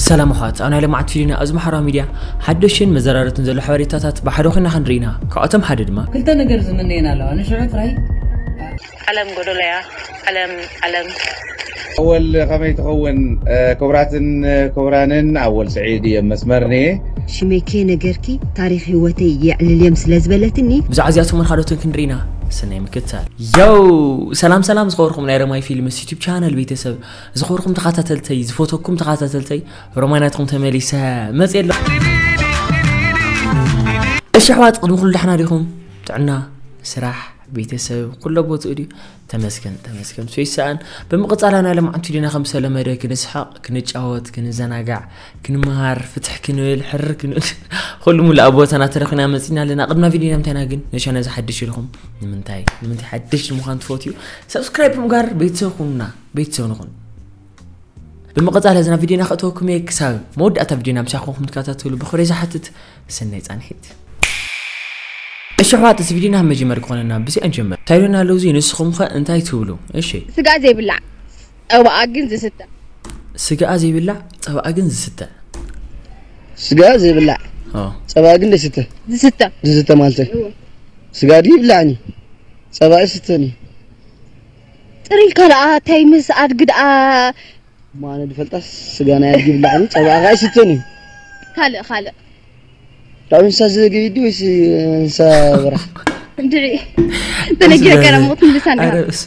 ሰላም ኣሕዋት፣ ኣብ ናይ ለማዓት ፊልምና ኣብዚ ማሕበራዊ ሚድያ ሓደሽን መዘራረብትን ዘሎ ሓበሬታታት ብሓደ ኮይና ክንርኢ ኢና። ካብኣቶም ሓደ ድማ ክልተ ነገር ዝምነየና ኣለዋ። ንሽዑ ጥራይ ዓለም ጎደሎ እያ። ዓለም ዓለም ኣወል ከመይ ትኸውን? ክቡራትን ክቡራንን፣ ኣወል ስዒድ እየ መስመርኒ። ሽመይ ከይነገርኪ ታሪኽ ህይወተይ የዕልልዮም ስለ ዝበለትኒ። ብዛዕባ እዚኣቶምን ካልኦትን ክንርኢ ኢና። ሰናይ ምክትታል። ዮው! ሰላም ሰላም ዝኸበርኩም ናይ ረማይ ፊልምስ ዩቱብ ቻነል ቤተሰብ፣ ዝኸበርኩም ተኸታተልተይ፣ ዝፈተኩም ተኸታተልተይ፣ ሮማይ ናትኩም ተመሊሰ መፅእ ኣሎ። እሺ ኣሕዋት፣ ቅድሚ ኩሉ ደሕና ዲኹም? ጥዕና፣ ስራሕ፣ ቤተሰብ ኩሎ ቦትኡ ድዩ? ተመስገን ተመስገን፣ ሶ ይሰኣን። ብምቕጻል ናይ ለማዓንቲ ዲና ከም ዝተለመደ ክንስሓቕ፣ ክንጫወት፣ ክንዘናጋዕ፣ ክንመሃር፣ ፍትሕ ክንብል፣ ሕርር ክንብል፣ ኩሉ ሙሉእ ኣብ ቦታና ተረኺና መጺና ኣለና። ቅድሚ ቪድዮና ምንታይና ግን ነሻ ነዚ ሓድሽ ኢልኩም ንምንታይ ንምንታይ ሓድሽ ምዃን ትፈትዩ? ሰብስክራይብ ብምግባር ቤተሰብ ኩኑና፣ ቤተሰብ ንኹን። ብምቕጻል እዚ ናብ ቪድዮና ከእተወኩም እየ። ክሳብ መወዳእታ ቪድዮና ምሳኹም ክትከታተሉ ብኽብሪ ዝሓትት፣ ሰናይ ጻንሒት። እሺ ኣሕዋት፣ እዚ ቪድዮና መጀመር ክኾነና ብዚኣ ንጀምር። እንታይ ኢሉና ኣሎ እዚ? ንስኹም ኸ እንታይ ትብሉ? እሺ። ስጋ ዘይብላዕ ጸባኣ ግን ዝስተ። ስጋኣ ዘይብላዕ ጸባኣ ግን ዝስተ። ስጋ ዘይብላዕ ኦ። ጸባኣ ግን ደስተ ዝስተ ዝስተ ማለት እዩ። ስጋ ድዩ ይብላዕኒ ጸባኢ ስተኒ ጥሪልካ ደኣ እንታይ ምስ ኣድጊ ደኣ ማነ ድፈልጣ ስጋ ናይ ኣድጊ ይብላዕኒ ጸባኣ ከዓ ይስተኒ። ካልእ ካልእ ካብ እንስሳ ዘገቢ ድዩ ወይስ እንስሳ በረኻ? እንድዒ ተነጊረ ከረሞት እንድሳን ኣረ ደኣ እስ-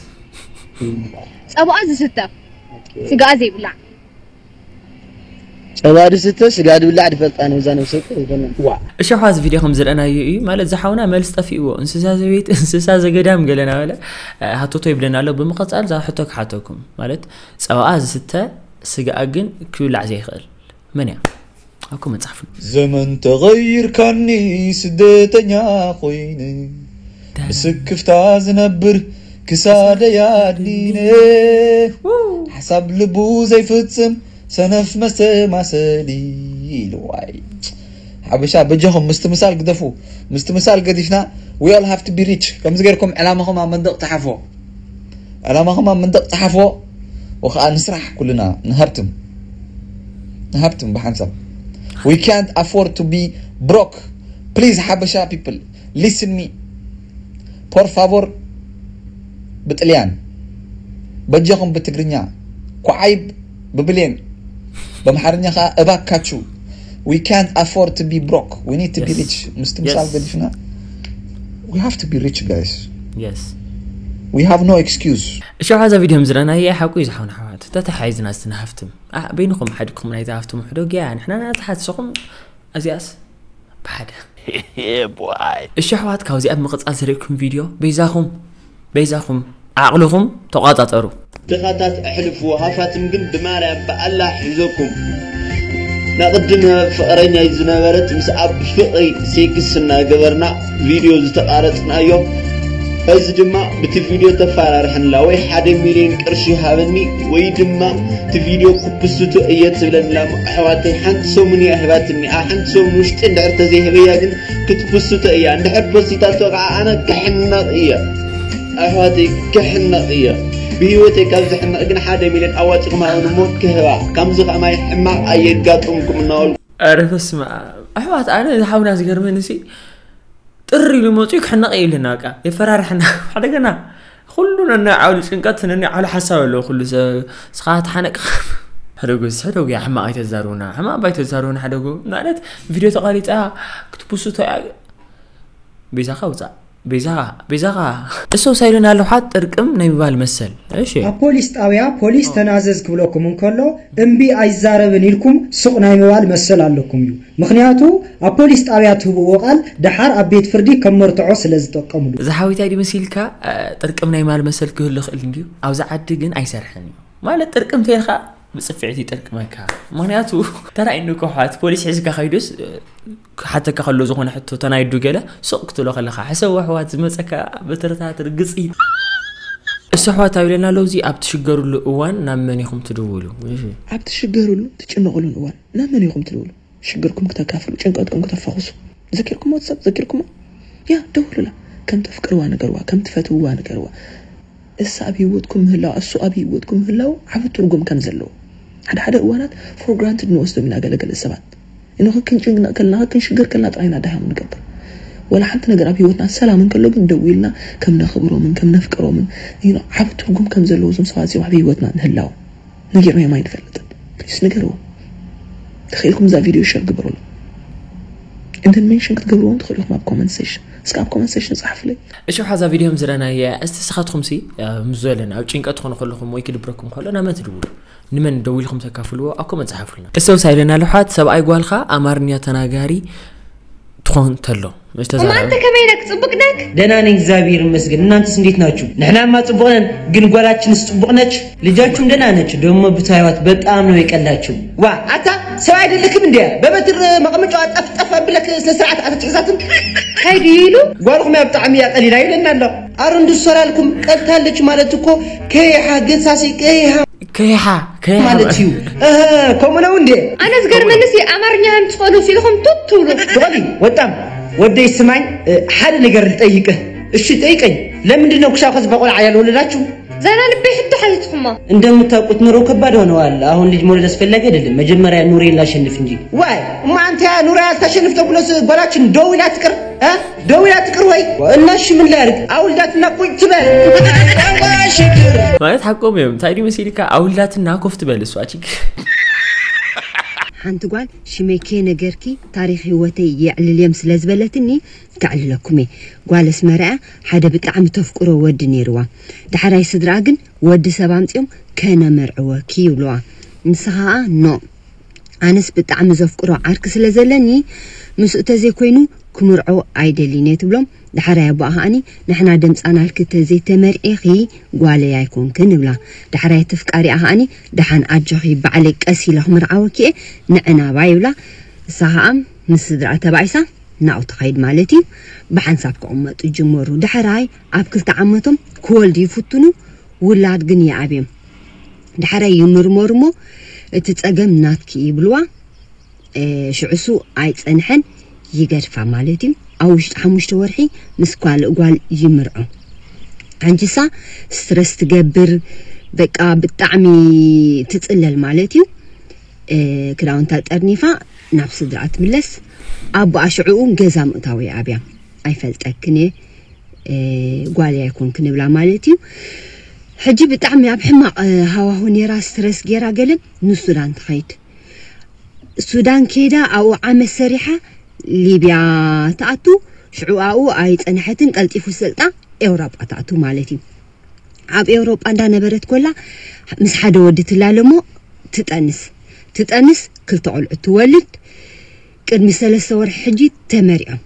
ጸባኣ ዝስተ ስጋ ዘይብላዕ ጸባ ድስተ ስጋ ድብላዕ ድፈልጣ ነዛ ነብሰ እኮ ይበልና። ዋ እሺ ኣሕዋት፣ እዚ ቪድዮ ከም ዝረኣናዮ እዩ ማለት ዝሓውና መልስ ጠፊእዎ። እንስሳ ዘቤት እንስሳ ዘገዳም ገለና በለ። እ፣ ሃቶቶ ይብለና ኣሎ። ብምቕጻል እዛ ሕቶ ክሓተኩም ማለት ጸባኣ ዝስተ ስጋኣ ግን ክብላዕ ዘይኽእል መን እያ? ኣኮ መጽሓፍ ዘመን ተቐይርካኒ ስደተኛ ኮይነ ብስክፍታ ዝነብር ክሳደይ ኣድኒነ ሓሳብ ልቡ ዘይፍጽም ሰነፍ መስተማሰሊ ኢልዋይ ሓበሻ በጃኹም ምስትምሳል ግደፉ። ምስትምሳል ገዲፍና we all have to be rich። ከምዚ ገይርኩም ዕላማኹም ኣብ መንደቕ ተሓፎ። ዕላማኹም ኣብ መንደቕ ተሓፎ። ወኸዓ ንስራሕ ኩልና ንሃብትም ንሃብትም ብሓንሳብ we can't afford to be broke. Please ሓበሻ people listen me. Por favor ብጥልያን በጃኹም ብትግርኛ ኳዓይ ብብሌን በምሓርኛ ከዓ እባካችሁ we can't afford to be broke. We need to be Yes. rich። ምስትምሳል Yes. ገዲፍና we have to be rich guys. የስ We have no excuse. እሺ ሓዛ ቪድዮ ምዝረና እየ ሓቁ እዩ ዝሓውና ሓዋት ተተሓይዝና ዝትና ሃፍትም በይንኹም ሓድኩም ናይዛ ሃፍትም ሕዶ ገያ ንሕና ናተሓትሰኹም ኣዚኣስ ብሓደ እሺ ኣሕዋት ካብዚኣ ብምቕጻል ዝርእኩም ቪድዮ በይዛኹም በይዛኹም ዓቕልኹም ተቋጻጸሩ። ድኻታት ኣሕልፍዎ ሃፋትም ግን ብማርያም ብኣላህ ሒዘኩም ናቕድም ፍቕረኛይ ዝነበረት ምስ ኣብ ፍቕሪ ሴክስ እናገበርና ቪድዮ ዝተቓረጽናዮ እዚ ድማ ብቲ ቪድዮ ተፈራርሐንላ ወይ ሓደ ሚልዮን ቅርሺ ሃበኒ ወይ ድማ እቲ ቪድዮ ክብስቶ እየ ትብለንላ ኣሕዋተይ ሓንቲ ሰሙን እያ ሂባትኒ ኣብ ሓንቲ ሰሙን ውሽጢ እንድሕር ተዘይህበያ ግን ክትብስቶ እያ እንድሕር በሲታቶ ከዓ ኣነ ክሕነቕ እየ ኣሕዋተይ ክሕነቕ እየ ብህይወተይ ካብ ዝሕነቕ ግን ሓደ ሚልዮን ኣዋፂኹም ሃበኒ እሞ ክህባ ከምዚ ከማይ ሕማቕ ኣየጋጥምኩም እናበልኩ ኧረ በስመ ኣብ ኣሕዋት ኣነ ዝሓውና ዝገርመኒ ሲ ጥር ኢሉ መፅኡ ክሕነቕ የብልና በቃ የፈራርሐና ሓደ ገና ኩሉ ነናይ ዓውሉ ጭንቀት ነናይ ዓውሉ ሓሳብ ኣለዎ ኩሉ ሰብ ስኻ ተሓነቅ ሕደጉ ሕደጉ ሕማቕ ኣይተዛሩና ሕማቕ ባይተዛሩና ሕደጉ ማለት ቪድዮ ተቐሪፃ ክትብስቶ እያ ቤዛኻ ውፃእ ቤዛኻ ቤዛኻ እሶ ሳይለን ኣለውሓት ጥርቅም ናይ ምባል መሰል እሺ ኣብ ፖሊስ ጣብያ ፖሊስ ተናዘዝ ክብለኩም እንከሎ እምቢ ኣይዛረብን ኢልኩም ሱቕ ናይ ምባል መሰል ኣለኩም እዩ። ምኽንያቱ ኣብ ፖሊስ ጣብያ ትህብዎ ቃል ደሓር ኣብ ቤት ፍርዲ ከም መርትዖ ስለ ዝጠቀምሉ። እዚ ሓዊታይ ድዩ መሲልካ ጥርቅም ናይ ማል መሰል ክህሉ ይኽእል እንድዩ ኣብዚ ዓዲ ግን ኣይሰርሕን እዩ ማለት ጥርቅም ተይልካ ብፅፍዒት ይጥርቅመካ ምኽንያቱ ተራእይኒ ከውሓት ፖሊስ ሒዝካ ከይዱስ ክሓተካ ከሎ ዝኾነ ሕቶ ተናይዱ ገለ ሱቕ ክትብሎ ከለኻ ሕሰብ ኣሕዋት ዝመፀካ በትርታት ርግፂ እሱ ኣሕዋት ኣብ ኢለና ኣለውዚ ኣብ ትሽገሩሉ እዋን ናብ መን ኢኹም ትድውሉ ኣብ ትሽገሩሉ ትጭነቑሉን እዋን ናብ መን ኢኹም ትድውሉ ሽግርኩም ክተካፍሉ ጭንቀትኩም ክተፋኹሱ ዘኪርኩሞ ሰብ ዘኪርኩሞ ያ ደውሉላ ከም ተፍቅርዋ ነገርዋ ከም ትፈትውዋ ነገርዋ እሳ ኣብ ህይወትኩም ምህላው እሱ ኣብ ህይወትኩም ምህላው ዓብ ትርጉም ከም ዘለዎ ሓደ ሓደ እዋናት for granted ንወስዶም ኢና ገለገለ ሰባት። ንክክንጭንቅ ከለና፣ ክክንሽገር ከለና ጥራይ ኢና ደሃም ንገብር። ወላ ሓንቲ ነገር ኣብ ህይወትና ሰላም እንከሎ ግን ደው ኢልና ከም ነኽብሮምን ከም ነፍቅሮምን፣ you know፣ ዓብ ትርጉም ከም ዘለዎ እዞም ሰባት እዚኦም ኣብ ህይወትና ምህላዎም ነጊርናዮም ኣይንፈልጥን። ፕሊስ ንገርዎም። ተኽኢልኩም እዛ ቪድዮ ሸር ግበሩሉ። እንተን ሜንሽን ክትገብርዎም ትኽእሉ ኢኹም ኣብ ኮመንት ሴሽን። እስከ ኣብ ኮመንት ሴሽን ጸሓፉለይ። እሺ፣ ሓዛ ቪድዮ ምስ ረኣናዮ፣ እስቲ ንስኻትኩም ሲ፣ ኣብ ምስ ዝበለና፣ ኣብ ጭንቀት ትኾኑ ከለኹም ወይ ክድብረኩም ከሎ ናብ መን ትድውሉ? ንመን ደዊልኩም ተካፍልዎ? ኣብ ኮመንት ጸሓፉልና። እሰው ሳይለና ልሓት ሰብኣይ ጓልኻ ኣማርኛ ተናጋሪ ትኾን ተሎ። መሽ እማ ተዛራቢ? አንተ ከመይ ነክ ጽቡቅ ነክ? ደህና ነኝ፣ እግዚአብሔር ይመስገን። እናንተስ እንዴት ናችሁ? ንሕናማ ጽቡቅ ነን፣ ግን ጓላችንስ ጽቡቅ ነች? ልጃችሁም ደህና ነች? ደግሞ ብታዩዋት በጣም ነው የቀላችሁ። ዋ፣ አታ ሰው አይደለክም እንዴ? በበትር መቀመጫዋ ጠፍ ጠፍ አብለክ ስነ ስርዓት አትትሕዛትም? እንታይ ድዩ ኢሉ? ጓልኩም እያ ብጣዕሚ እያ ቀሊላ ይለና ኣሎ። አረ እንድሱ አላልኩም፣ ቀልታለች ማለት እኮ ከይሓ ገሳሲ ከይሓ ከይሓ ከይሓ ማለት እዩ። እህ፣ ከምኡ ነው እንዴ? ኣነ ዝገርመንስ ኣማርኛ ምጽፈሉ ሲልኹም ቱት ትብሉ። ትኾኒ ወጣም ወደይ ስማኝ፣ እ፣ ሓደ ነገር ልጠይቅህ። እሺ ጠይቀኝ። ለምንድን ነው ክሻ ከዝባ ቆልዓ ያልወለዳችሁ? ዛና ልበይ ሕቶ ሓቲትኩማ። እንደምታውቁት ኑሮ ከባድ ሆነዋል። አሁን ልጅ መውለድ አስፈላጊ አይደለም። መጀመሪያ ኑሮዬን ላሸንፍ እንጂ። ዋይ እማ አንተ ያ ኑሮ ያልታሸንፍ ተብሎስ ጓላችን ደው ይላ ትቅር? እ? ደው ይላ ትቅር ወይ? እና እሺ ምን ላድርግ? አውልዳትና ቁጭ ትበል። ማለት ሓቆም እዮም። እንታይ ድዩ መሲልካ? ኣውልዳትና ኮፍ ትበል እሷ ችግር። ሓንቲ ጓል ሽመይ ከይነገርኪ ታሪኽ ህይወተይ የዕልልዮም ስለ ዝበለትኒ ከዕልለኩም እየ። ጓል ኣስመራ እያ፣ ሓደ ብጣዕሚ ተፍቅሮ ወዲ ነይርዋ። ዳሕራይ ስድራ ግን ወዲ ሰብ ኣምጺኦም ከነመርዕወኪ ይብልዋ። ንሳ ኸኣ ኖ፣ ኣነስ ብጣዕሚ ዘፍቅሮ ዓርኪ ስለ ዘለኒ ምስኡ ተዘይኮይኑ ክምርዖ ኣይደልን እየ ትብሎም። ዳሕራይ ኣቦኣ ከኣኒ ንሕና ደምጻናልኪ ተዘይተመርዒኺ ጓለይ ኣይኮንክን ይብላ። ዳሕራይ ተፍቃሪኣ ከኣኒ ደሓን ኣጆኺ ባዕለይ ቀስ ኢለ ክምርዓወኪ እየ ንዕናባ ይብላ። እሳ ከኣ ምስ ስድራ ተባኢሳ ናብኡ ትኸይድ ማለት እዩ። ብሓንሳብ ክቕመጡ ይጅመሩ። ዳሕራይ ኣብ ክልተ ዓመቶም ክወልዱ ይፍትኑ። ውላድ ግን ይኣብዮም። ዳሕራይ ይምርመሩ እሞ እቲ ጸገም ናትኪ ይብልዋ። ሽዑሱ ኣይጸንሐን ይገድፋ ማለት እዩ። ኣብ ውሽጢ ሓሙሽተ ወርሒ ምስ ካልእ ጓል ይምርዖ። ሓንቺሳ ስትረስ ትገብር፣ በቃ ብጣዕሚ ትጽለል ማለት እዩ። ክዳውንታ ጠርኒፋ ናብ ስድራ ትምለስ። ኣቦኣ ሽዕኡ ገዛ ምእታዊ ኣብያ። ኣይፈልጠክን እየ፣ ጓል ኣይኮንክን ይብላ ማለት እዩ። ሕጂ ብጣዕሚ ኣብ ሕማቕ ሃዋሁ ነይራ፣ ስትረስ ገይራ ገለ ንሱዳን ትኸይድ። ሱዳን ከይዳ ኣብኡ ዓመት ሰሪሓ ሊብያ ትኣቱ። ሽዑ ኣብኡ ኣይጸንሐትን፣ ቀልጢፉ ሰልጣ ኤውሮጳ ትኣቱ ማለት እዩ። ኣብ ኤውሮጳ እንዳነበረት ኮላ ምስ ሓደ ወዲ ትላለ እሞ ትጠንስ ትጠንስ ክልተ ቆልዑ ትወልድ። ቅድሚ ሰለስተ ወርሒ ሕጂ ተመሪዖም።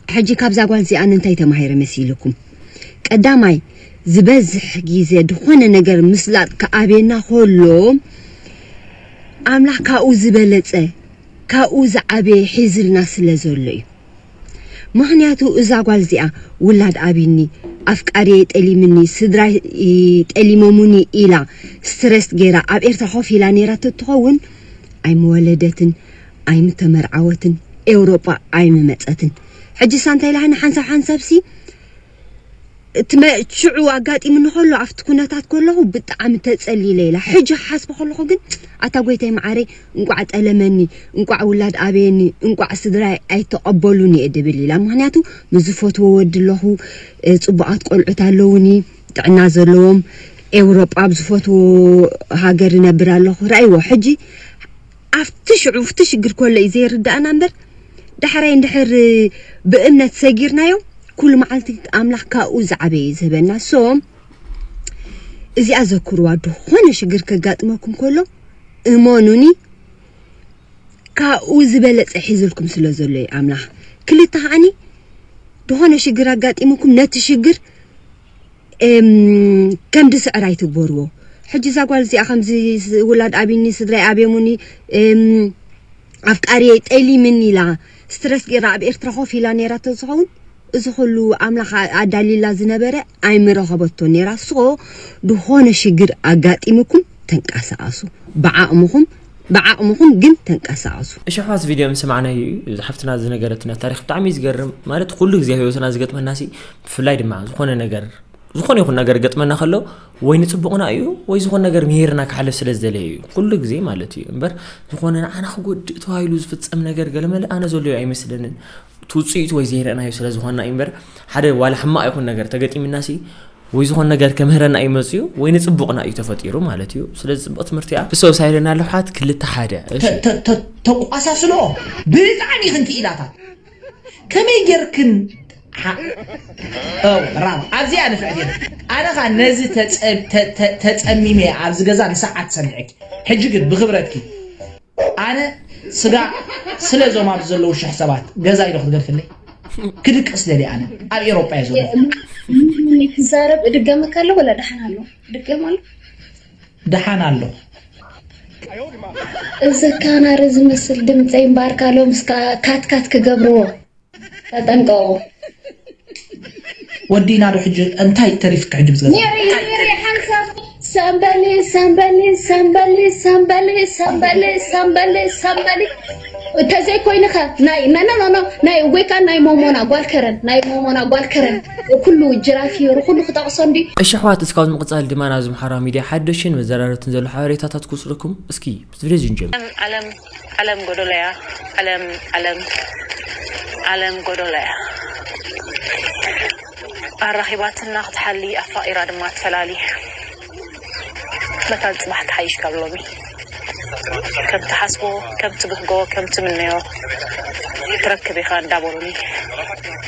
ሕጂ ካብዛ ጓል እዚኣ እንታይ ተማሂረ መሲልኩም? ቀዳማይ ዝበዝሕ ግዜ ዝኾነ ነገር ምስላጥ ክኣብየና ከሎ ኣምላኽ ካብኡ ዝበለጸ ካብኡ ዝዓበየ ሒዝልና ስለ ዘሎ እዩ። ምኽንያቱ እዛ ጓል እዚኣ ውላድ ኣብኒ ኣፍቃሪየ ጠሊምኒ ስድራይ ጠሊሞሙኒ ኢላ ስትረስ ገይራ ኣብ ኤርትራ ኮፍ ኢላ ነይራ ተትኸውን ኣይምወለደትን ኣይምተመርዓወትን ኤውሮጳ ኣይምመጸትን። ሕጂ ሳ እንታይ ኢላኒ ሓንሳብ ሓንሳብሲ እቲ መ- ሽዑ ኣጋጢሙኒ ከሎ ኣብቲ ኩነታት ከለኹ ብጣዕሚ ተጸሊለ ኢላ። ሕጂ ክሓስቦ ከለኹ ግን ኣታ ጎይታይ መዓረይ እንቋዕ ጠለመኒ፣ እንቋዕ ውላድ ኣበየኒ፣ እንቋዕ ስድራይ ኣይተቐበሉኒ እየ ድብል ኢላ። ምኽንያቱ ምስ ዝፈትዎ ወዲ ኣለኹ፣ እ፣ ጽቡቓት ቆልዑት ኣለውኒ፣ ጥዕና ዘለዎም፣ ኤውሮጳ ኣብ ዝፈትዎ ሃገር እነብር ኣለኹ። ራእይዎ ሕጂ ኣብቲ ሽዑ ኣብቲ ሽግር ከሎ እዩ ዘይርዳእና እምበር ዳሕራይ እንድሕር ብእምነት ሰጊርናዮ ኩሉ መዓልቲ ኣምላኽ ካብኡ ዝዓበየ እዩ ዝህበና። ሶ እዚኣ ዘክርዋ፣ ዝኾነ ሽግር ከጋጥመኩም ከሎ እመኑኒ ካብኡ ዝበለጸ ሒዝልኩም ስለ ዘሎ እዩ ኣምላኽ። ክልተ ከዓኒ ዝኾነ ሽግር ኣጋጢሙኩም ነቲ ሽግር ከም ድስዕር ኣይትግበርዎ። ሕጂ እዛ ጓል እዚኣ ከምዚ ውላድ ኣብኒ ስድራይ ኣብየሙኒ ኣፍቃሪየይ ጠሊምኒ ኢላ ስትረስ ገይራ ኣብ ኤርትራ ኮፍ ኢላ ነይራ ተዝኸውን እዚ ኩሉ ኣምላኽ ኣዳሊላ ዝነበረ ኣይምረኸበቶ ነይራ። ሶ ዝኾነ ሽግር ኣጋጢምኩም ተንቀሳቐሱ ብዓቕምኹም ብዓቕምኹም ግን ተንቀሳቐሱ። እሺ ኣሕዋት ቪድዮ ምስ ሰማዕናዮ እዩ። እዚ ሓፍትና ዝነገረትና ታሪኽ ብጣዕሚ እዩ ዝገርም። ማለት ኩሉ ግዜ ህይወትና ዝገጥመና ሲ ብፍላይ ድማ ዝኾነ ነገር ዝኾነ ይኹን ነገር ገጥመና ከሎ ወይ ንጽቡቕና እዩ ወይ ዝኾነ ነገር ምሂርና ክሓልፍ ስለ ዝደለየ እዩ፣ ኩሉ ግዜ ማለት እዩ። እምበር ዝኾነ ንዓና ክጎድእ ተባሂሉ ዝፍጸም ነገር ገለመለ ኣነ ዘሎ ኣይመስለንን። እቲ ውጽኢቱ ወይ ዘይረእናዮ ስለ ዝኾንና እዩ። እምበር ሓደ ዋላ ሕማቕ ይኹን ነገር ተገጢምና ሲ ወይ ዝኾነ ነገር ከምህረና እዩ መጽዩ ወይ ንጽቡቕና እዩ ተፈጢሩ ማለት እዩ። ስለዚ ጽቡቕ ትምህርቲ እያ። እሰው ሳይለና ኣለሓት ክልተ ሓደ። እሺ። ተ- ተ- ተ- ተቋሳስሎ ብጣዕሚ ኢኽን ክኢላታት። ከመይ ጌርክን ሓ- ኦ፣ ራም፣ ኣብዚኣ ንፍዕት እየ። ኣነ ኸ ነዚ ተጸ- ተ- ተ- ተጸሚመ ኣብዚ ገዛ ንሰዓት ሰሚዐኪ። ሕጂ ግን ብኽብረትኪ ኣነ ስጋ ስለ ዞም ኣብዚ ዘለዉ ሽሕ ሰባት ገዛ ኢዶ ክትገድፍለይ? ክድቅስ ደልየ ኣነ ኣብ ኤሮጳ እየ ዘሎ። ክዛረብ እድገመካ ኣሎ ወላ ደሓን ኣሎ? ድገም ኣሎ። ደሓን ኣሎ። እዚ ካናሪ ዝመስል ድምፀይ እምበኣርካ ሎምስ ከዓ ካትካት ክገብርዎ ተጠንቀቑ። ወዲና ዶ ሕጂ እንታይ ተሪፍካ ሕጂ ምስ ገዛ? ሜሪ ሜሪ ሓንሳብ ሰምበሊ ሰምበሊ ሰምበሊ ሰምበሊ ሰምበሊ ሰምበሊ ሰምበሊ እንተዘይኮይንኸ ናይ ናይ ናይ ናይ ናይ ወይካ ናይ ሞሞና ጓል ከረን ናይ ሞሞና ጓል ከረን ኩሉ ጅራፊሩ ኩሉ ክጠቕሶ እንዲ እሺ ኣሕዋት፣ እስካብ ዝምቕጻል ድማ ናብዚ ማሕበራዊ ሚድያ ሓደሽን መዘራረብትን ዘሎ ሓበሬታታት ክውስደኩም። እስኪ ብትግርኛ ንጀምር። ዓለም ዓለም ጎደሎ እያ። ዓለም ዓለም ዓለም ጎደሎ እያ። ኣራኺባትና ክትሓሊ ኣፋቒራ ድማ ትፈላሊ። መታን ጽባሕ ክሓይሽ ካብ ሎሚ ከም ትሓስቦ ከም ትብህጎ ከም ትምነዮ ትረክብ ኢኻ እንዳበሉኒ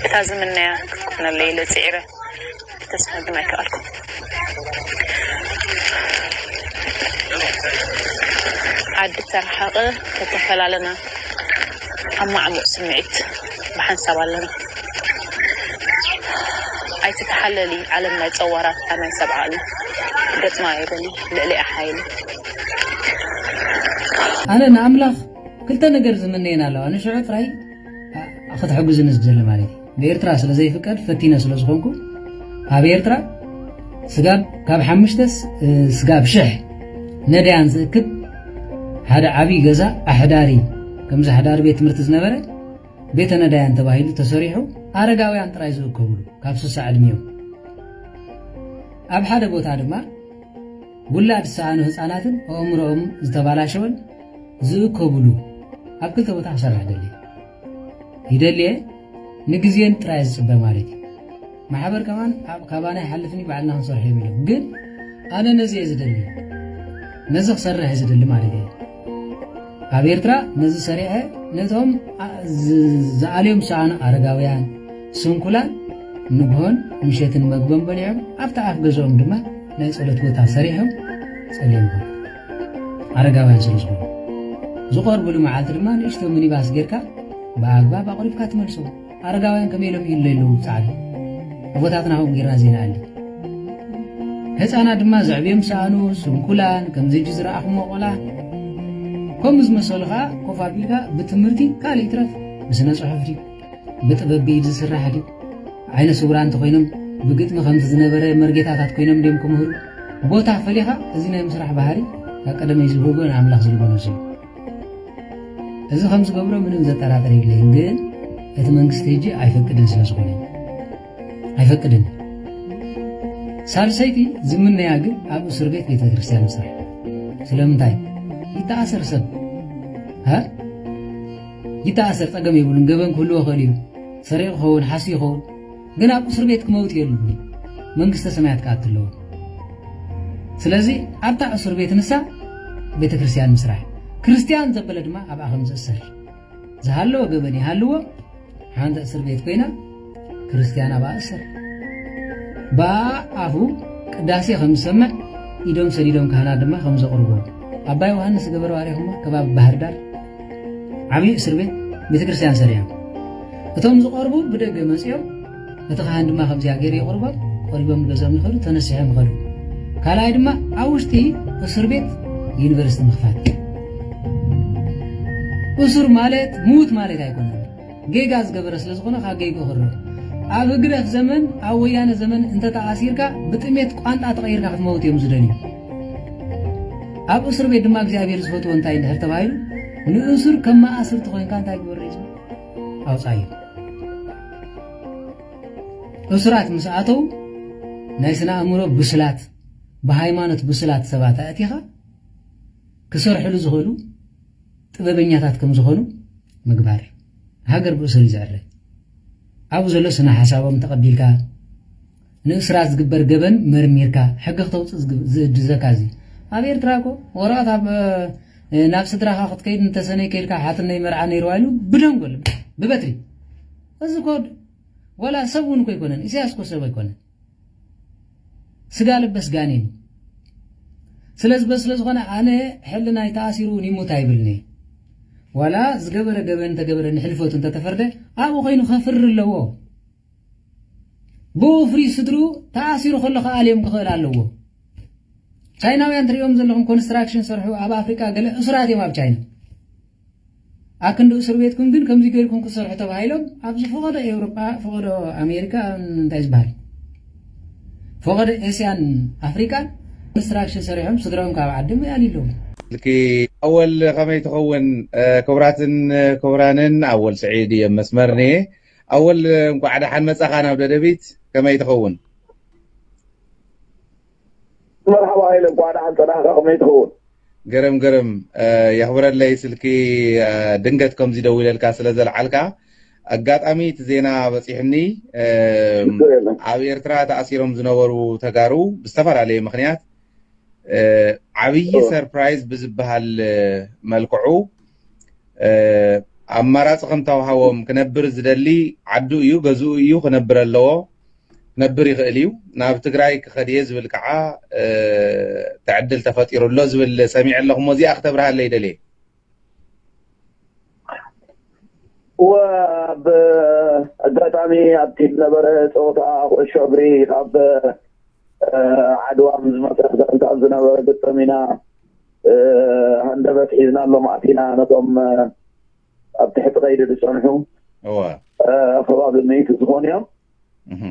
እታ ዝምነያ ክትኮነለይ ኢለ ጽዒረ። ተስፋ ግን ኣይከኣልኩ። ዓዲ ተረሓቐ ተተፈላለና ኣብ ማዕሙቕ ስምዒት ብሓንሳብ ኣለና። ኣይትተሓለሊ ዓለም ናይ ጸዋራት ኣናይ ሰብ ዓቕሊ ገጥማ ኣይበሊ ልዕሊኣ ሓይሊ። ኣነ ንኣምላኽ ክልተ ነገር ዝምነየን ኣለዋ። ንሽዑ ጥራይ ክትሕግዙኒ ዝደሊ ማለት እዩ። ብኤርትራ ስለ ዘይፍቀድ ፈቲነ ስለ ዝኾንኩ ኣብ ኤርትራ ስጋብ ካብ ሓሙሽተ ስ- ስጋብ ሽሕ ነዳያን ዝእክብ ሓደ ዓብዪ ገዛ ኣሕዳሪ ከምዚ ኣሕዳሪ ቤት ትምህርቲ ዝነበረ ቤተ ነዳያን ተባሂሉ ተሰሪሑ ኣረጋውያን ጥራይ ዝእከብሉ ካብ ስሳ ዕድሚኦም ኣብ ሓደ ቦታ ድማ ውላድ ዝሰኣኑ ህፃናትን ኣእምሮኦም ዝተባላሸወን ዝእከብሉ ኣብ ክልተ ቦታ ክሰርሕ ደሊ ይደልየ ንግዜን ጥራይ ዝፅበ ማለት እዩ። ማሕበር ከማን ኣብ ካባና ይሓልፍኒ ባዕልና ክንሰርሕ እዮም ኢሎም ግን ኣነ ነዚ እየ ዝደሊ ነዚ ክሰርሕ እየ ዝደሊ ማለት እዩ። ኣብ ኤርትራ ነዚ ሰሪሐ ነቶም ዝኣልዮም ዝሰኣኑ ኣረጋውያን ስንኩላን ንግሆን ምሸትን መግቦም በሊዖም ኣብቲ ኣፍ ገዝኦም ድማ ናይ ጸሎት ቦታ ሰሪሖም ጸልዮም ይኾኑ። ኣረጋውያን ስለ ዝኾኑ ዝቐርብሉ መዓልቲ ድማ ንእሽቶ ሚኒባስ ጌርካ ብኣግባብ ኣቕሪብካ ትመልሶም። ኣረጋውያን ከመይ ኢሎም ይለዩ ኣለዉ ብጻዕሪ ኣቦታትና ከምኡ ጌርና ዘይንኣሊ ህፃናት ድማ ዘዕብዮም ዝሰኣኑ ስንኩላን ከምዚ ሕጂ ዝረኣኹሞ ቆልዓ ከምኡ ዝመሰሉ ከዓ ኮፍ ኣቢልካ ብትምህርቲ ካልእ ይትረፍ ብስነ ፅሑፍ ድዩ ብጥበብ ብኢድ ዝስራሕ ድዩ ዓይነ ስውራ እንተኮይኖም ብግጥሚ ከምቲ ዝነበረ መርጌታታት ኮይኖም ድዮም ክምህሩ ቦታ ፈሊኻ እዚ ናይ ምስራሕ ባህሪ ካብ ቀደመይ ዝብህጎ ንኣምላኽ ዝልቦ ነብሱ እዩ እዚ ከም ዝገብሮ ምንም ዘጠራጥር የብለይን ግን እቲ መንግስቲ ሕጂ ኣይፈቅድን ስለ ዝኾነ ኣይፈቅድን ሳልሰይቲ ዝምነያ ግን ኣብ እስር ቤት ቤተ ክርስቲያን ምስራሕ ስለምንታይ ይተኣሰር ሰብ እ ይተኣሰር ጸገም የብሉን ገበን ክህልዎ ክእል እዩ ሰሪቕ ክኸውን ሓሲ ይኸውን ግን ኣብ እስር ቤት ክመውት የብሉን መንግስተ ሰማያት ክኣት ኣለዎ ስለዚ ኣብታ እስር ቤት ንሳ ቤተ ክርስቲያን ምስራሕ ክርስቲያን ዘበለ ድማ ኣብኣ ከም ዝእሰር ዝሃለወ ገበን ይሃልዎ ሓንቲ እስር ቤት ኮይና ክርስቲያን ኣብኣ እሰር ብኣ ኣፉ ቅዳሴ ከም ዝሰምዕ ኢዶም ሰዲዶም ካህናት ድማ ከም ዘቕርቦ ኣባ ዮሃንስ ገበረ ባሪኹማ ከባቢ ባህር ዳር ዓብዪ እስር ቤት ቤተ ክርስቲያን ሰሪሖም እቶም ዝቐርቡ ብደገ መፂኦም እቲ ካህን ድማ ከምዚኣ ገይሩ የቕርቦም ቆሪቦም ንገዝኦም ይኸዱ ተነሲሖም ይኸዱ ካልኣይ ድማ ኣብ ውሽጢ እስር ቤት ዩኒቨርሲቲ ምኽፋት እሱር ማለት ምዉት ማለት ኣይኮነን ጌጋ ዝገበረ ስለ ዝኾነ ካብ ጌግኡ ክርእ ኣብ ህግደፍ ዘመን ኣብ ወያነ ዘመን እንተተኣሲርካ ብጥሜት ቋንጣ ተቐይርካ ክትመውት እዮም ዝደልዩ ኣብ እስር ቤት ድማ እግዚኣብሔር ዝፈትዎ እንታይ እንድሕር ተባሂሉ ንእሱር ከም መኣስርቲ ኮይንካ እንታይ ግበር ርእሱ ኣውፃዮ እሱራት ምስ ኣተው ናይ ስነ ኣእምሮ ብስላት፣ ብሃይማኖት ብስላት ሰባት ኣእቲኻ ክሰርሕሉ ዝኽእሉ ጥበበኛታት ከም ዝኾኑ ምግባር። ሃገር ብእሱር እዩ ዝዕረ። ኣብኡ ዘሎ ስነ ሓሳቦም ተቐቢልካ፣ ንእሱራት ዝግበር ገበን መርሚርካ ሕጊ ክተውፅእ ዝግ- ዝእድዘካ። እዚ ኣብ ኤርትራ እኮ ወረቐት ኣብ ናብ ስድራኻ ክትከይድ እንተሰነይ ከይድካ ሓትነይ መርዓ ነይርዋ ኢሉ ብደንጎል ብበትሪ። እዚ እኮ ወላ ሰብ እውን እኮ ኣይኮነን። ኢሳያስ እኮ ሰብ ኣይኮነን። ስጋ ለበስ ጋኔን። ስለዚ በስለ ዝኾነ ኣነ ሕልናይ ተኣሲሩ እውን ይሙት ኣይብልኒ። ዋላ ዝገበረ ገበን እንተገበረ ንሕልፈቱ እንተተፈርደ ኣብኡ ኮይኑ ከፍሪ ኣለዎ። ብወፍሪ ስድሩ ተኣሲሩ ከሎ ክኣልዮም ክኽእል ኣለዎ። ቻይናውያን ትሪኦም ዘለኹም ኮንስትራክሽን ሰርሑ ኣብ ኣፍሪቃ ገለ እሱራት እዮም ኣብ ቻይና። ኣክንዲ እስር ቤትኩም ግን ከምዚ ገይርኩም ክሰርሑ ተባሂሎም ኣብዚ ፈቐዶ ኤውሮጳ፣ ፈቐዶ ኣሜሪካ፣ እንታይ ዝበሃል፣ ፈቐዶ ኤስያን ኣፍሪቃን ኮንስትራክሽን ሰሪሖም ስድራኦም ካብ ዓዲ ምያል ኣለዉ። ልኪ። ኣወል ከመይ ትኸውን? ክቡራትን ክቡራንን፣ ኣወል ስዒድ እየ መስመርኒ። ኣወል፣ እንኳዕ ደሓን መጻኻ ናብ ደደቢት። ከመይ ትኸውን? መርሓባ ሃይለ፣ እንኳዕ ደሓን ጸናሕካ። ከመይ ትኸውን? ገረም ገረም። የኽብረለይ፣ ስልኪ ድንገት ከምዚ ደዊለልካ ስለ ዘልዓልካ። ኣጋጣሚ እቲ ዜና በጺሕኒ። ኣብ ኤርትራ ተኣሲሮም ዝነበሩ ተጋሩ ብዝተፈላለየ ምኽንያት ዓብዪ ሰርፕራይዝ ብዝበሃል መልክዑ ኣማራፂ ከም ተዋሃቦም፣ ክነብር ዝደሊ ዓዱ እዩ፣ ገዝኡ እዩ፣ ክነብር ኣለዎ፣ ክነብር ይኽእል እዩ፣ ናብ ትግራይ ክኸድ እየ ዝብል ከዓ እቲ ዕድል ተፈጢሩ ኣሎ ዝብል ሰሚዐ ኣለኹ። እሞ እዚኣ ክተብርሃለይ ደልየ። እወ፣ ኣብ ኣጋጣሚ ኣብቲ ዝነበረ ፀወታ ኩዕሾ እግሪ ካብ ዓድዋ ምስ ዝመፀ ጋንታ ኣብ ዝነበረ ግጥም ኢና ሃንደበት ሒዝናሎም ኣቲና ነቶም ኣብ ትሕቲ ቀይዲ ዝፀንሑ እወ። ከባቢ ሚእቲ ዝኾኑ እዮም። እህ።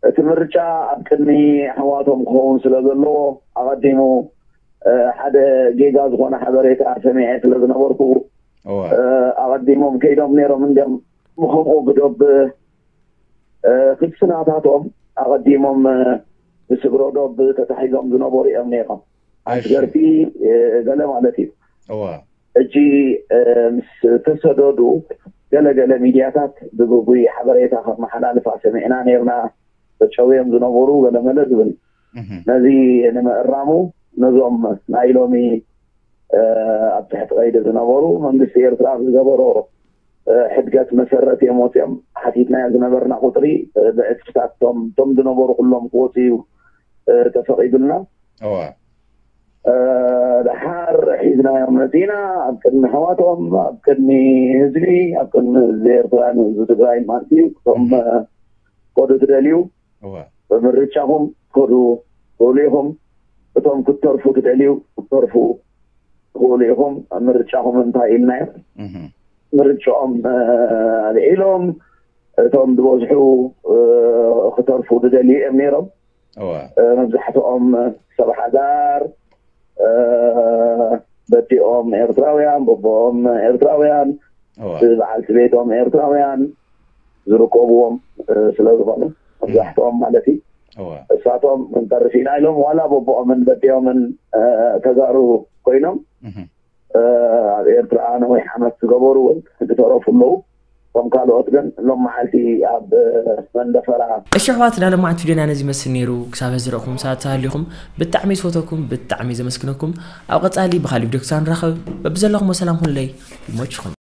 እቲ ምርጫ ኣብ ቅድሚ ኣሕዋቶም ክኸውን ስለ ዘለዎ ኣቐዲሙ ሓደ ጌጋ ዝኾነ ሓበሬታ ሰሚዐ ስለ ዝነበርኩ ኣቐዲሞም ከይዶም ነይሮም እንዲም ብከምኡ ብዶብ ክስናታቶም ኣቐዲሞም ብስግሮ ዶብ ተታሒዞም ዝነበሩ እዮም ነይሮም። ኣስገርቲ ገለ ማለት እዩ። ሕጂ ምስ ተሰደዱ ገለገለ ሚድያታት ብግጉይ ሓበሬታ ከመሓላልፋ ሰሚዕና ነርና። ተጨውዮም ዝነበሩ ገለመለ ዝብል ነዚ ንምእራሙ ነዞም ናይ ሎሚ ኣብ ትሕቲ ቀይዲ ዝነበሩ መንግስቲ ኤርትራ ዝገበሮ ሕድገት መሰረት እዮም ወፅኦም ሓቲትናዮ ዝነበርና ቁፅሪ ብዕፅፍታት ቶም ዝነበሩ ኩሎም ክወፅኡ ተፈቒዱልና። ደሓር ሒዝናዮም መፂና ኣብ ቅድሚ ኣሕዋቶም ኣብ ቅድሚ ህዝቢ ኣብ ቅድሚ ህዝቢ ኤርትራ ንህዝቢ ትግራይ ማለት እዩ። እቶም ከዱ ትደልዩ ብምርጫኹም ከዱ ትኽእሉ ኢኹም። እቶም ክትተርፉ ትደልዩ ክትተርፉ ትኽእሉ ኢኹም። ምርጫኹም እንታይ ኢልናዮም። ምርጫኦም ኣልዒሎም እቶም ዝበዝሑ ክተርፉ ዝደልዩ እዮም ነይሮም። መብዛሕትኦም ሰብ ሓዳር በዲኦም ኤርትራውያን በቦኦም ኤርትራውያን ብበዓልቲ ቤቶም ኤርትራውያን ዝርከብዎም ስለ ዝኾኑ መብዛሕትኦም ማለት እዩ። እሳቶም ክንተርፍ ኢና ኢሎም ዋላ በቦኦምን በዲኦምን ተጋሩ ኮይኖም ኣብ ኤርትራ ነዊሕ ዓመት ዝገበሩ እውን ዝተረፉ ኣለዉ። እቶም ካልኦት ግን ሎም መዓልቲ ኣብ መንደፈራ። እሺ ኣሕዋት፣ ናይ ሎማዓንቲ ቪድዮና ነዚ ይመስል ነይሩ። ክሳብ ሕዚ ዝረእኹም ሰባት ተሃሊኹም ብጣዕሚ ዝፈተኩም፣ ብጣዕሚ ዘመስግነኩም። ኣብ ቀጻሊ ብኻሊእ ቪድዮ ክሳብ ንራኸብ በብዘለኹሞ ሰላም ኩኑለይ። ይመችኹም።